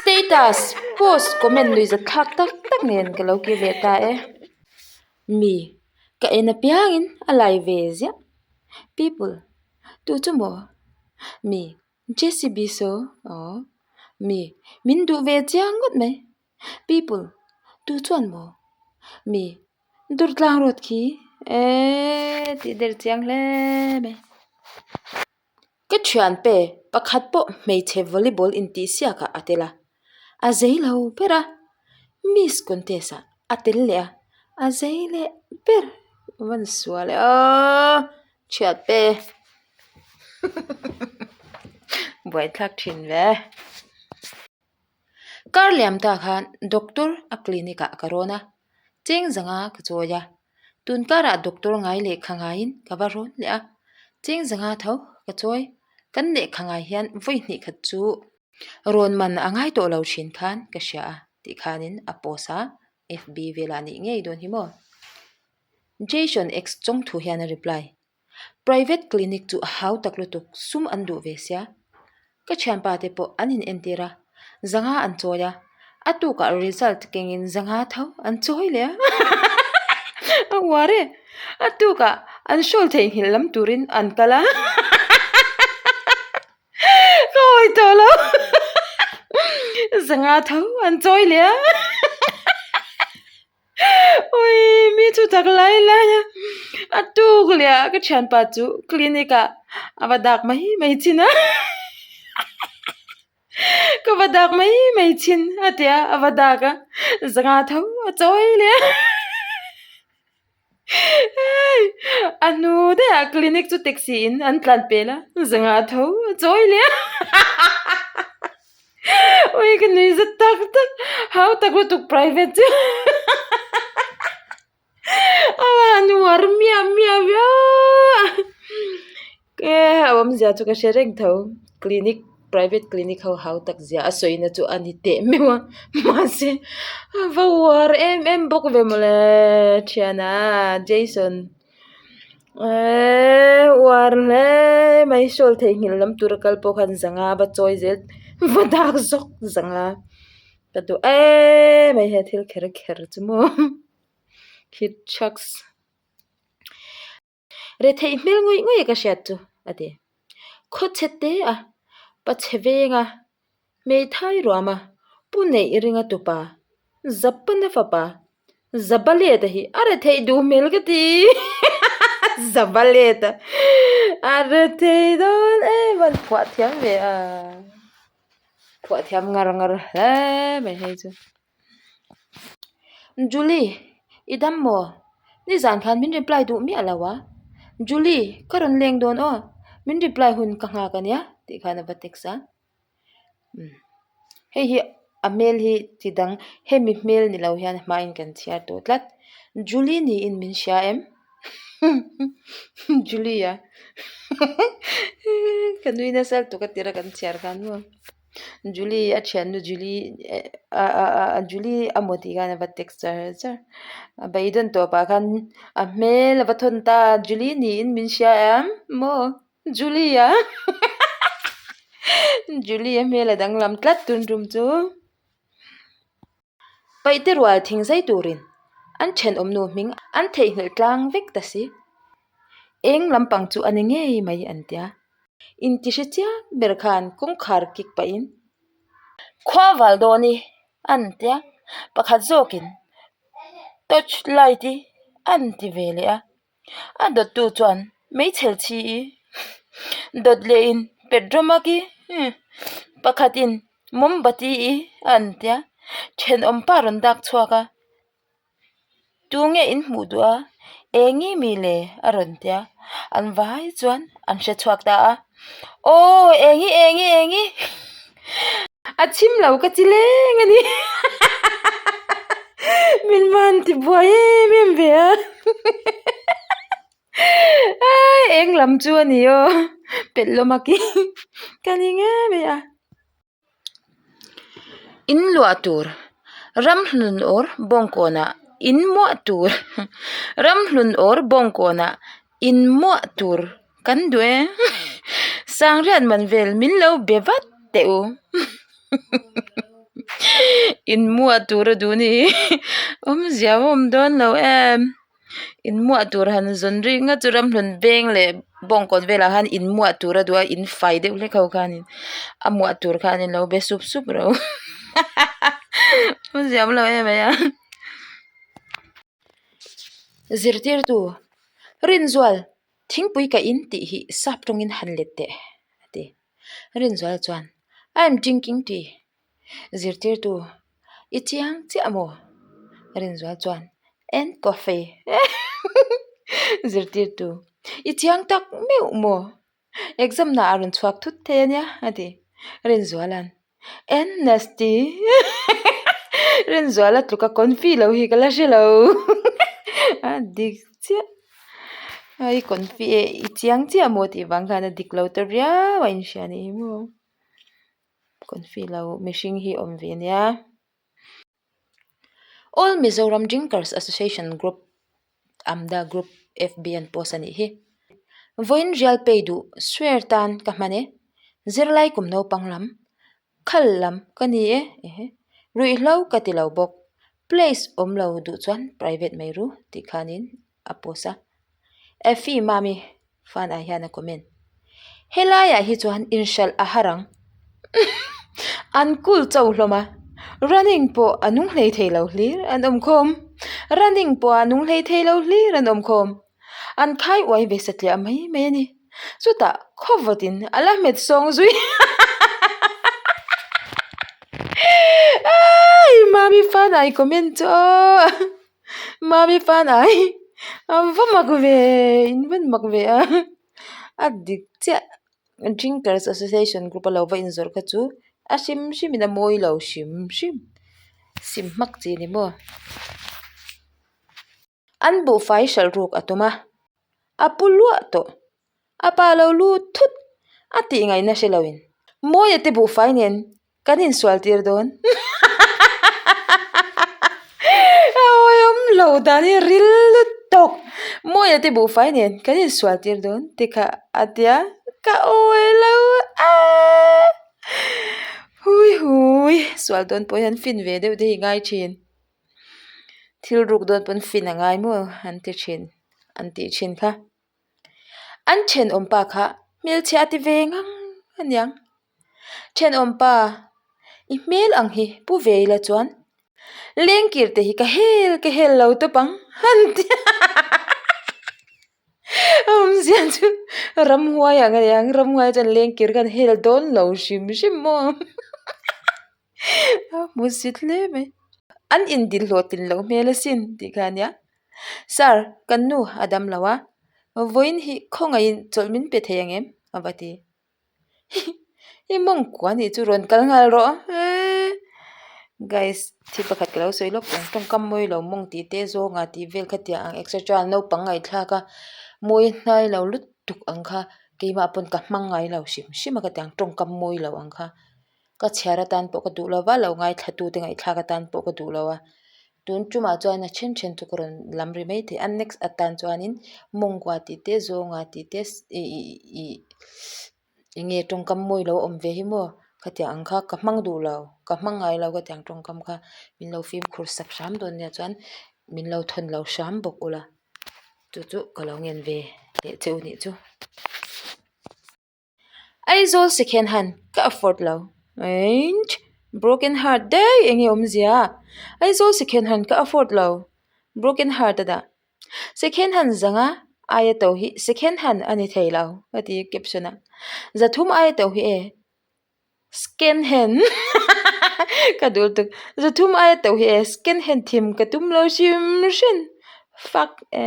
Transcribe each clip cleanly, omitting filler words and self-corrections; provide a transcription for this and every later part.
Status, post, comment nuihzat thlak tak tak nen ka lo kir leh ta e. Mi, ka en apiangin a lai ve ziah. People, tu chu maw? Mi, JCB saw, aw. Mi, min duh ve chiang ngawt mai. People, tu chuan maw? Mi, Durtlang road khi eee tih der chiang hle mai. Ka thianpe pakhat pawh hmeichhe volleyball intihsiak ah a tel a, a zei lo ber a, miss contest ah a tel leh a, a zei leh ber a van sual e aww thianpe buaithlak thin ve. Kar liam ta khan doctor a clinic ah ka rawn a, cheng zanga ka chawi a, tun karah doctor ngai lehkha ngaiin ka va rawn leh a, cheng zanga tho ka chawi, kan lehkha ngai hian vawi hnih khat chu rawn man a ngai tawh lo thin khan ka hria a tih khanin a post a, fb velah nih ngei dawn hi maw. Jason X chawngthu hian a reply. Private clinic chu a hau tak lutuk, sum an duh ve sia. Ka thianpa te pawh an in entir a, zanga an chawi a, a tukah result kengin zanga tho an chawi leh a, a uar e, a tukah an hrawl theihnghilh lam turin an kal a, ka hawi tawh lo, zanga tho an chawi leh a. Ui mi chu tak lai lai a a tuk leh ah ka thianpa chu clinic ah a va dak mai mai thin a ka va dak mai mai thin a ti a a va dak a zanga tho a chawi leh a a hnu daih ah clinic chu taxi in an tlan pel a zanga tho a chawi leh a. Ui ka nui zet tak tak hau tak lutuk private chu a han uar miah miah viau a e a awmzia chu ka hre reng tho clinic private clinic ho hau tak zia a sawi na chu a ni teh meuh a mahse a va uar em em bawk ve mawle thiana Jason. Eeee uar hle mai shawl theihnghilh lam tura kal pawh khan zanga va chawi zel va dak zawk zanga ka duh em mai he thil kher kher chu maw hit thaks retheih hmel ngawih ngawih ka hriat chu a ti khawchhe te a pachhe venga hmeithai ruama pu neih ringa tupa zapana fapa Zabaleta hi a retheih duh hmel ka ti Zabaleta a rethei dawn em a phuah thiam ve a phuah thiam ngar ngar hle mai hei chu Julie i dam maw nizan khan min reply duh miah lo a Julie ka rawn leng dawn aw min reply hun ka nghak ania tih khan a va text a. Hei hi a hmel hi ti dang hemi hmel ni lo hian a hmain kan chhiar tawh tlat Julie niin min hria em Julie a ka nui nasa lutuk a tira kan chhiar khan maw Julie a thiannu Julie ah Julie a maw tih khan a va text char char a beidawn tawpah khan a hmel a va thawn ta Julie niin min hria em maw. Julie a Julie a hmel a danglam tlat tun tum chu paihte rual thing zai turin an thenawmnu hming an theihnghilh tlang vek ta si eng lampang chu a ni ngei mai an tia inti hre chiang ber khan kawngkhar kik pahin khua val dawn i an tia pakhat zawkin torch light i an ti ve leh a. A dawttu chuan meichher chhi i dawt leh in petroma ki pakhat in mombati i a an tia thenawm pa rawn dak chhuak a tunge in hmuh duh a eng nge mi le a rawn tia an vai chuan an hre chhuak ta a aw eng i eng i eng i a chhim lo ka chi leng a ni min man ti buai em em ve a eng lam chu a ni aw pelh lawm a ki ka ni ngei mai a. In luah tur ramhlun awr bawngkawnah in muah tur ramhlun awr bawngkawnah in muah tur kan duh e sangriat man vel min lo be vat teh u. Inmuah tur a duh ni awmzia a awm dawn lo em inmuah tur han zawn rik ngawt chu ramhlun veng leh bawngkawn velah khan inmuah tur a duh a in fai deuh hlek ho khanin a muah tur khanin lo be sup sup ro awmzia a awm lo em mai a. Zirtirtu Rinzual thingpui ka in tih hi sap tawngin han let teh a ti. Rinzual chuan I am drinking tea Zirtirtu i chiang chiah maw? Rinzual chuan And coffee Zirtirtu i chiang tak meuh maw? Exam na a rawn chhuak thut thei a nia a ti. Rinzuala'n And nasty Rinzuala tluka confi lo hi ka la hre lo a dik chiah i confi e i chiang chiah maw tih vang khan a dik lo ta riau a inhria a nih hi maw. Confi lo mihring hi awm ve nia. All Mizoram Drinkers Association Group AMDA Group FB an post a nih hi. Vawiin rial pay duh swear tan ka hman e. Zirlai kum naupang lam khal lam ka ni e ehe ruihhlo ka ti lo bawk. Place awm lo duh chuan private mai ru tih khanin a post a. Effie Mami Fan ah hian a comment. Helaiah hi chuan inhralh a har ang. An kul cho hlawm a, running pawh a nung hlei thei lo hlir an awm khawm. Running pawh a nung hlei thei lo hlir an awm khawm. An khai uai ve satliah mai mai a ni. Chutah khawvawtin a la hmet sawng zui. Mami fan ah i comment chu aw. Mami fan ai a va mak ve in van mak ve a a dik chiah drinkers association group a lo va inzawrh kha chu a hrim hrim in a mawi lo hrim hrim sim hmak chi a ni maw an buhfai hralh ruk a tum a a pu luah tawh a pa lo lut thut a tih ngaihna hre lo in Mawia te buhfai nen Kan insual tir dawn. Awm lo dan hi ril lutuk. Mawia te buhfai nen kan insual tir dawn ti kha a tia ka awi lo a. Hui hui sual dawn pawh hian fin ve deuh te hi ngai thin. Thil ruk dawn pawn fin a ngai maw an ti thin an tih thin kha. An thenawmpa kha hmelchhia a ti ve ngang aniang. Thenawmpa, i hmel ang hi pu ve ila chuan lengkir te hi ka hel ka hel lo tawp ang han ti a awmzia chu ramhuai ang a nia ramhuai chuan lengkir khan hel dawn lo hrim hrim maw a hmusit hle mai an indil hlawhtlin loh hmel asin tih kha a nia sir kan nu a dam lo a vawiin hi khawngaihin chawlh min pe thei ang em a va ti. I mawngkua nih chu rawn kal nghal rawh eee guys thil pakhat ka lo sawi lawk ang tawngkam mawi lo mawng tih te zawnga tih vel kha tiang ang etc naupang ngaihthlak a mawi hnai lo lutuk ang kha keimah pawn ka hmang ngai lo hrim hrim a ka tiang tawngkam mawi lo ang kha ka chhiar atan pawh ka duh lo va lo ngaithla tu te ngaihthlak atan pawh ka duh lo a. Tun tumah chuan a then then chu ka rawn lam ri mai thei a next atan chuanin mawngkua tih te zawnga tih te ih eng nge tawngkam mawi lo awm ve hi maw khatiang ang kha ka hmang duh lo ka hmang ngai lo khatiang tawngkam kha min lo fimkhur sak hram dawn nia chuan min lo thawn lo hram bawk ula chu chu ka lo ngen ve leh che u nih chu. Aizawl second hand ka afford lo einh broken heart daih eng nge awmzia Aizawl second hand ka afford lo broken heart a dah second hand zanga aia to hi second hand a ni thei lo a ti caption ah zathum aia to hi e second hand ka duh lutuk zathum aia to hi e second hand thim ka tum lo hrim hrim fuck e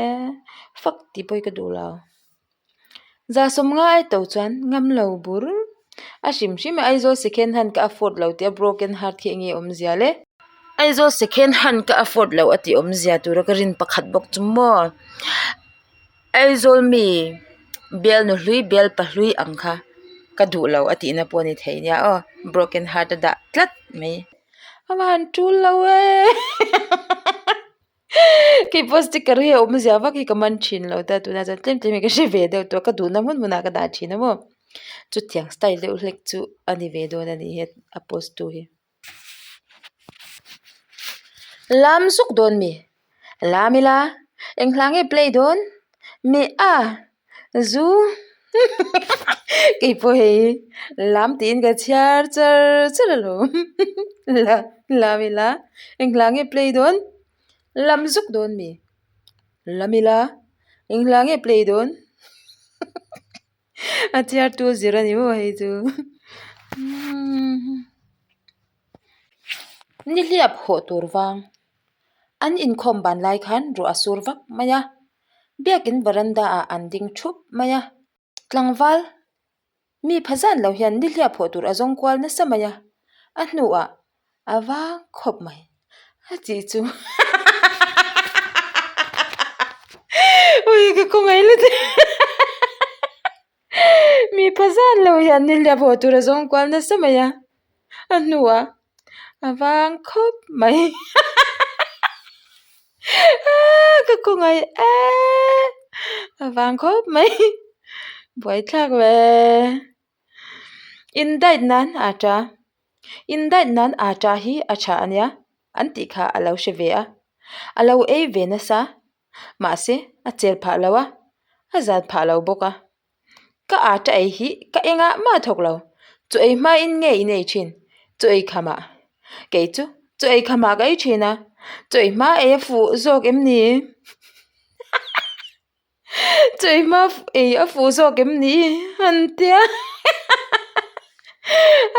fuck tih pawh hi ka duh lo. Za sawmnga ai to chuan ngam lo bur a hrim hrim a Aizawl second hand ka afford lo tih a broken heart khi enge awmzia le Aizawl second hand ka afford lo a tih awmzia tura ka rin pakhat bawk chu maw Aizawl mi bialnu hlui bial pahlui ang kha ka duh lo a tihna pawh a ni thei nia aw broken heart a dah tlat mai a van tul lo e. Keipawh sticker hi a awmzia vak hi ka man thin lo ta tunah chuan tlem tlem hi ka hre ve deuh tawh a ka duhna hmun hmunah ka dah thin a maw chutiang style deuh hlek chu a ni ve dawn a ni he a post tu hi. Lam zuk dawn mi? Lam ila, eng hla nge play dawn? Mi a, zu kei pawh hei lam tiin ka chhiar char char alawm lam ila, eng hla nge play dawn? Lam zuk dawn mi? Lam ila, eng hla nge play dawn? A chhiartu zir a ni maw hei chu. Nihliap hawh tur vang. An inkhawm ban lai khan ruah a sur vak mai a, biakin veranda ah an ding thup mai a. Tlangval mi pha zan lo hian nihliap hawh tur a zawng kual nasa mai a, a hnuah a vang khawp mai a tih chu ui ka khawngaih lutuk mi pha zan lo hian nihliap hawh tur a zawng kual nasa mai a a hnuah a vang khawp mai ka khawngaih eee a vang khawp mai buaithlak ve indait nan a ta indait nan a ta hi a tha a nia an tih kha a lo hre ve a a lo ei ve nasa mahse a chel phah lo a a zan phah lo bawk a. Ka ata ei hi ka engah mah a thawk lo. Chaw ei hmain nge in ei thin? Chaw ei khamah. Kei chu chaw ei khamah ka ei thin a, chaw ei hma ei a fuh zawk em ni? Chaw ei hma ei a fuh zawk em ni? An tia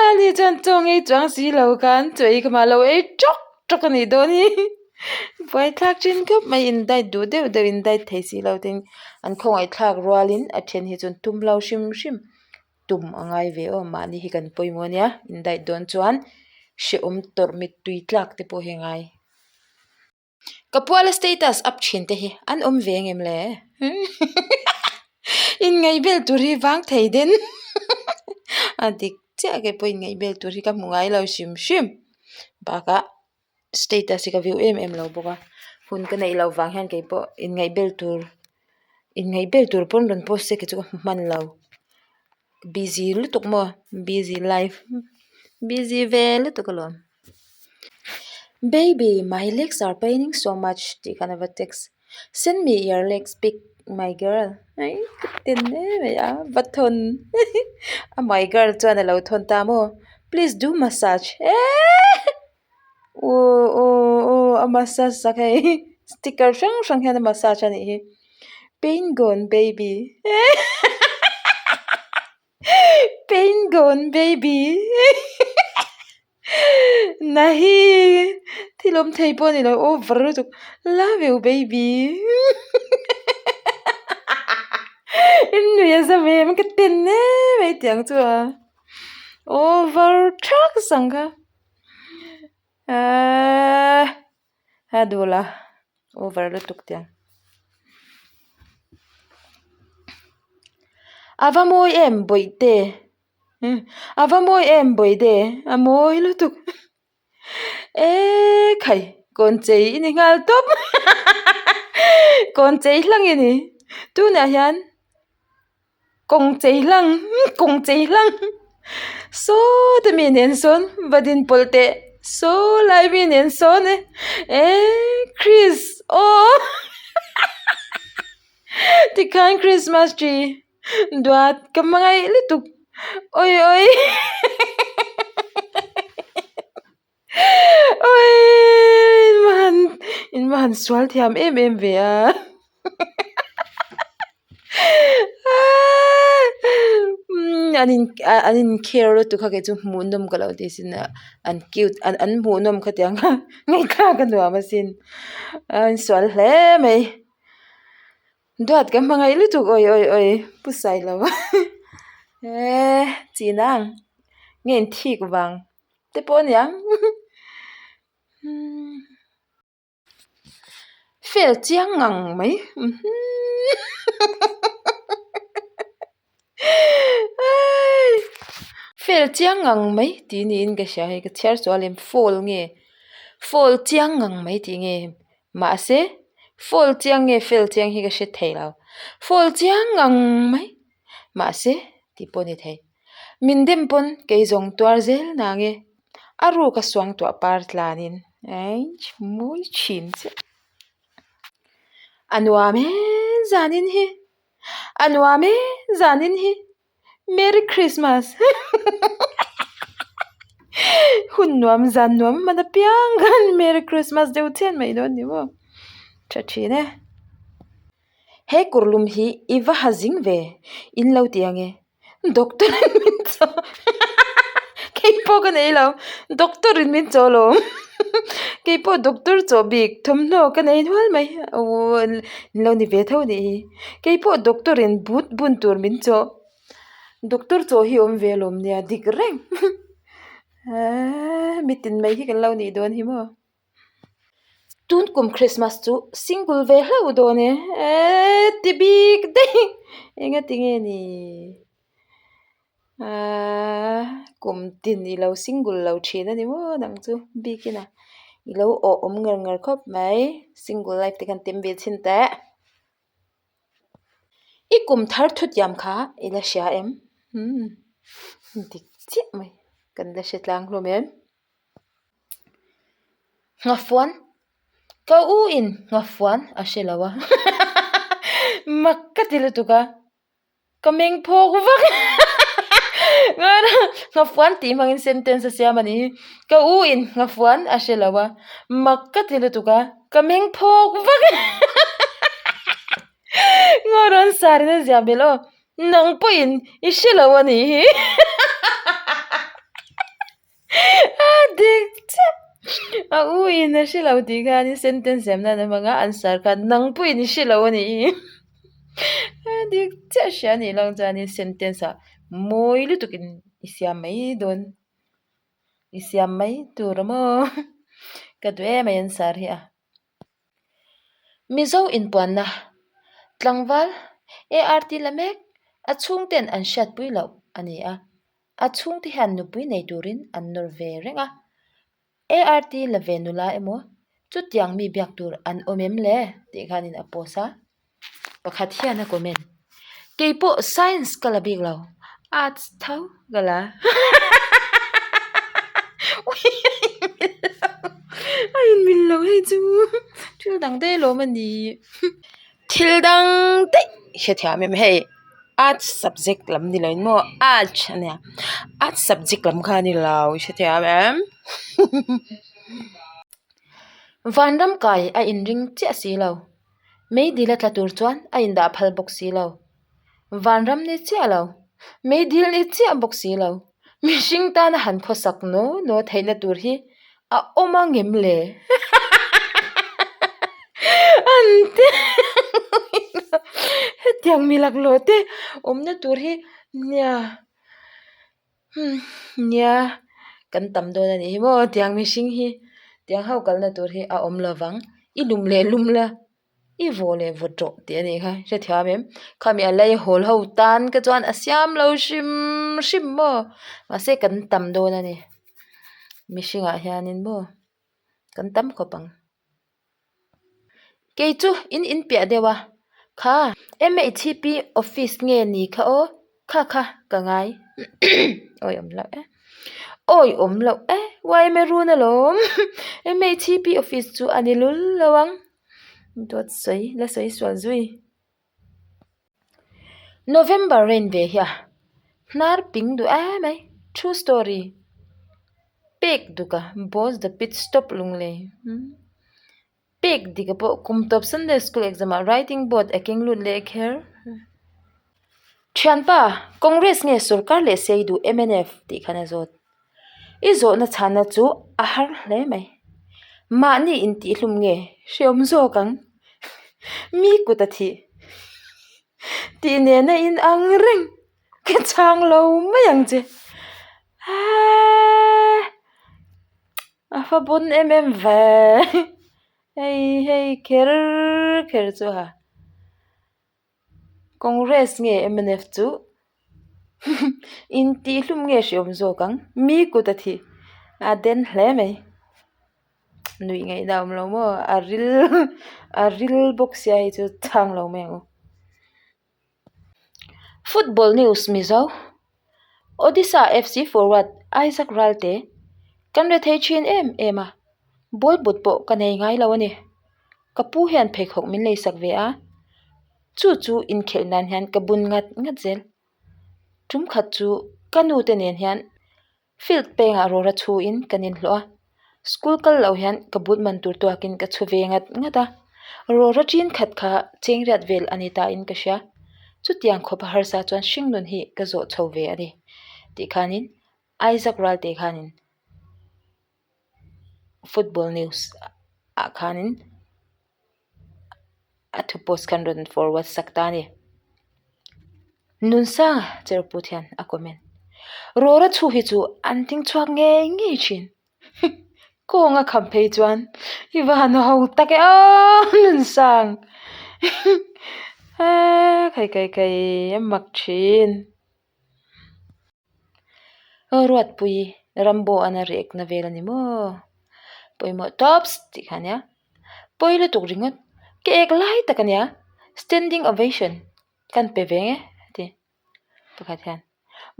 ani chuan chaw ngei chuang si lo khan chaw ei khamah lo ei tawk tawk a nih dawn hi. Buaithlak thin khawp mai in diet duh deuh deuh in diet thei si lo ten an khawngaihthlak rualin a then hi chuan tum lo hrim hrim tum a ngai ve aw mahni hi kan pawimawh ania in diet dawn chuan hrehawm tawrh mittui tlak te pawh hi a ngai. Ka puala status up thin te hi an awm ve ang em le inngaihbel tur hi vang thei den a dik chiah kei pawh inngaihbel tur hi ka hmu ngai lo hrim hrim bakah. Status hi ka view em em lo bawk a hun ka neih loh vang hian kei pawh inngaih bel tur inngaih bel tur pawn rawn post se kei chu ka hmu hman lo busy lutuk maw busy life busy ve lutuk alawm baby my legs are paining so much tih khan a va text send me your legs pic my girl mai ka ten em mai a va thawn a my girl chuan a lo thawn ta maw please do massage eehh. Aw aw aw a massage sak hei sticker hrang hrang hian a massage a nih hi pain gone baby pain gone baby nahi thil awm thei pawh a ni lo over lutuk love you baby in nuih a za ve em ka ten em mai tiang chu a over thak sang kha. Ahh a dul a over lutuk tiang a va mawi em bawihte a va mawi em bawihte a mawi lutuk eee khai kawn chei i ni nghal tawp kawn chei hlang i ni tunah hian. Kawng chei hlang kawng chei hlang saw te mi nen sawn va din pawlh teh saw lai mi nen sawn e eh chris aw tikhan christmas tree duat ka hmangaih lutuk awi awi awi in va han sual thiam em em ve a an in an in care lutuk a kei chu hmuh nawm ka lo ti sin a an cute an an hmuh nawm khatiang kha ngaihthlak a nuam asin a insual hle mai duat ka hmangaih lutuk awi awi awi pu sailova eee china ang nge in thik vang te pawh a niang Fel chiang ngang mai fel chiang ngang mai tih niin ka hria hei ka chhiar sual em fall nge fall chiang ngang mai tih nge mahse fall chiang nge fel chiang hi ka hre thei lo fall chiang ngang mai mahse tih pawh a ni thei min dem pawn kei zawng tuar zel nange a ruk a suangtuah par tlanin. Eih mawi thin chiah. A nuam e zanin hi a nuam e zanin hi Merry Christmas hun nuam zan nuam hman apiang khan Merry Christmas deuh chian mai dawn ni maw tha thin e. He kawrlum hi i va ha zing ve in lo ti ang e. Doctor in min chaw keipawh ka nei lo doctor in min chaw alawm keipawh doctor chaw bik thawmhnaw ka nei nual mai aww in lo ni ve tho anih hi keipawh doctor in but bun tur min chaw doctor chaw hi awm ve alawm nia dik reng eee mitin mai hi kan lo nih dawn hi maw. Tun kum Christmas chu single ve hlauh dawn e eee ti bik daih eng a ti nge ni aaa kum tin i lo single lo thin a ni maw nang chu bikin a i lo awh awm ngar ngar khawp mai single life te khan tem ve chhin teh. I kum thar thutiam kha i la hria em umm dik chiah mai kan la hre tlang hlawm em. Nghafuan ka u in nghafuan a hre lo a mak ka ti lutuk a ka meng phawk vak nghafuan tih hmangin sentence a siam a ni hi ka u in nghafuan a hre lo a mak ka ti lutuk a ka meng phawk vak ngaw rawn sar in a ziah belh aw nang pawhin i hre lo a nih hi. A dik chiah a u in a hre lo tih khanin sentence siam nan a hmang a an sar khan nang pawhin i hre lo a nih hi a dik chiah hria a nih loh chuanin sentence ah mawi lutukin i siam mai dawn i siam mai tur a maw ka duh em mai an sar hi a. Mizo inpuanna tlangval ART la mek a chhungten an hriatpui loh a ni a, a chhungte hian nupui nei turin an nawr ve reng a, ART la ve nula emaw chutiang mi biak tur an awm em le tih khanin a post a. Pakhat hian a comment, Keipawh science ka la bik lo, arts tho ka la. A inmil lo hei chu thil dang daih alawm a ni. Thil dang daih hrethiam em hei arts subject lam ni lo in maw arts a nia arts subject lam kha a ni lo hrethiam em. Vanram kai a inring chiah si lo. Meidil a tla tur chuan a indah phal bawk si lo. Vanram ni chiah lo, meidil ni chiah bawk si lo. Mihring tana han khawsak naw naw theihna tur hi a awm ang em le? An ti hetiang mi laklawh te awmna tur hi nia. Umm nia kan tam dawn a nih hi maw tiang mihring hi tiang ho kalna tur hi a awm lo vang i lum leh lum la i vawh leh vawt rawh tih a nih kha hrethiam em khami a lei hawl ho tan te chuan a siam lo hrim hrim maw mahse kan tam dawn a ni mihringah hianin maw kan tam khawp ang. Kei chu in in piah deuh a, kha MHP office nge ni kha aw, kha kha ka ngai awi awm loh e, awi awm loh e yma run alawm MHP office chu a ni lul lo ang dawt sawi la sawi sual zui. November rain ve hi a hnar ping duh em mai true story pek duk a boss the pit stop lunglei pek dik a pawh kum tawp sunday school exam ah writing board a keng lut leh kher thianpa congress nge sorkar leh sei duh mnf tih khan a zawt. I zawhna chhana chu a har hle mai. Mahni intihhlum nge hreawm zawk ang? Mi kut a thih tih nena in ang reng ka chhang lo mai ang che. Aaaa a fa bun em em ve hei hei kher kher chu ha. Congress nge mnf chu intihhlum nge hreawm zawk ang mi kut a thih a den hle mai nuih ngaihna a awm lo maw a ril a ril bawk sia hei chu chhang lo mai ang u. Football news Mizo Odisha FC forward Isaac Ralte kan rethei thin em em a. Ball but pawh ka nei ngai lo a ni. Ka pu hian pheikhawk min leisak ve a, chu chu inkhelh nan hian ka bun ngat ngat zel. Tum khat chu ka nu te nen hian field pengah rawra chhuin kan inhlawh a, school kal loh hian ka but man tur tuakin ka chhu ve ngat ngat a, rawra ṭin khat kha cheng riat vel a ni ta in ka hria. Chutiang khawpa harsa chuan hringnun hi ka zawh chho ve a ni tih khanin Isaac Ralte khanin football news ah khanin a thu post khan rawn forward sak ta a ni. Nunsanga Cherput hian a comment. Rawra chhu hi chu an ding chhuak ngei ngei thin. Kawng a kham phei chuan i va han ho tak e aw Nunsang. Aaa kai kai kai a mak thin. Ruatpui Rambo an a rek na vel a ni maw? Pawimawh tawps tih kha ania. Pawi lutuk ringawt. Ka ek lai tak a nia. Standing ovation kan pe ve nge a ti pakhat hian.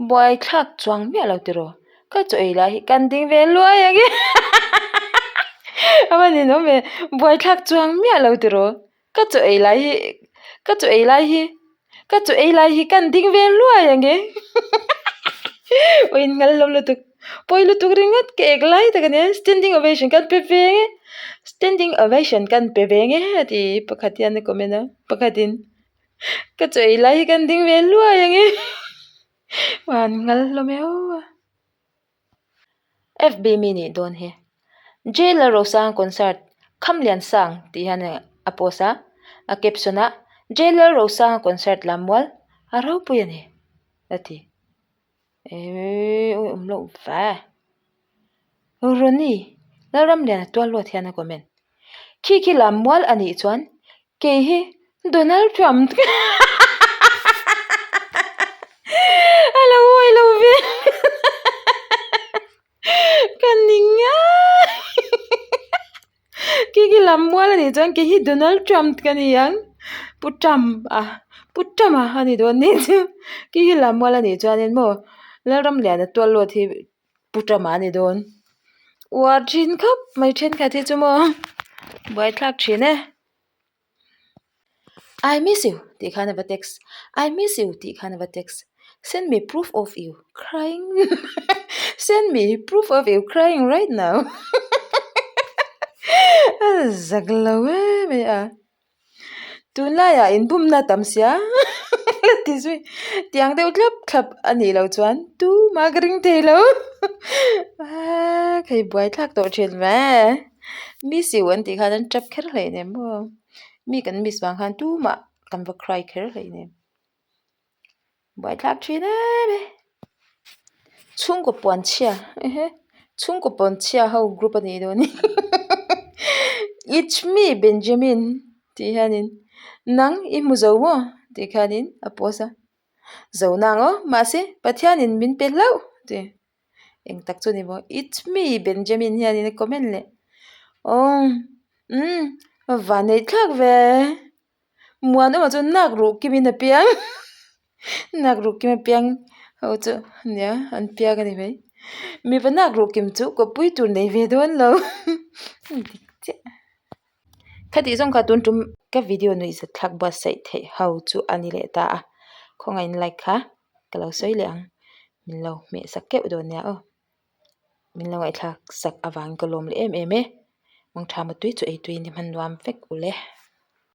Buaithlak chuang miah lo tiraw? Ka chaw ei lai hi kan ding ve luai ang e a va ninawm ve. Buaithlak chuang miah lo tiraw? Ka chaw ei lai hi ka chaw ei lai hi ka chaw ei lai hi kan ding ve hluai ang e aw in nghal hlawm lutuk pawi lutuk ringawt ka ek lai tak ania standing ovation kan pe ve nge standing ovation kan pe ve nge a ti pakhat hian a comment a pakhatin ka chaw ei lai hi kan ding ve hluai ang e an nghal hlawm e aw. FB mi nih dawn hi. Jailer Rosang concert Khamlian Sang tih hian a post a, a caption ah Jailer Rosang concert lammual a ropui a ni a ti. Eeii awi awm loh va. Ronnie Lalramliana tualluat hian a comment. Khi khi lammual a nih chuan Kei hi Donald Trump a lo awi lo ve ka ning a khi khi lam mual a nih chuan kei hi Donald Trump ka ni ang Pu Trump a Pu Trump a ni dawn nih chu khi khi lam mual a nih chuanin maw Lalramliana tualluat hi Pu Trump a ni dawn uar thin khawp mai thenkhat hi chu maw buaithlak thin e. I miss you tih khan a va text I miss you tih khan a va text send me proof of you crying send me proof of you crying right now a zak lo em mai a tunlaiah inbumna a tam sia la ti zui tiang deuh thlap thlap a nih loh chuan tumah ka ring thei lo aa ka buaithlak tawh thin mai. Miss you an tih khan an tap kher hlei nem maw mi kan miss vang khan tumah kan va cry kher hlei nem buaithlak thin em e chhungkaw puan chhia ehe chhungkaw puan chhia ho group a nih dawn hi it's me Benjamin tih hianin nang i hmu zo maw tih khianin a post a zo nang aw mahse Pathianin min pe hlauh tih. Eng tak chu ni maw it's me Benjamin hianin a comment leh awm umm vanneih thlak ve Muanawma chu nak ruh kimin a piang nak ruh kim a piang ho chu nia an piang a ni mai mipa nak ruh kim chu kawppui tur nei ve dawn lo dik chiah. Khatih zawng kha tun tum ka video nuih zat thlak buatsaih theih ho chu a ni leh ta a khawngaihin like kha ka lo sawi leh ang min lo hmeh sak keuh dawn nia aw min lo ngaihthlak sak avangin ka lawm leh em em e mangtha mutui chu eitui ni hman nuam vek ule.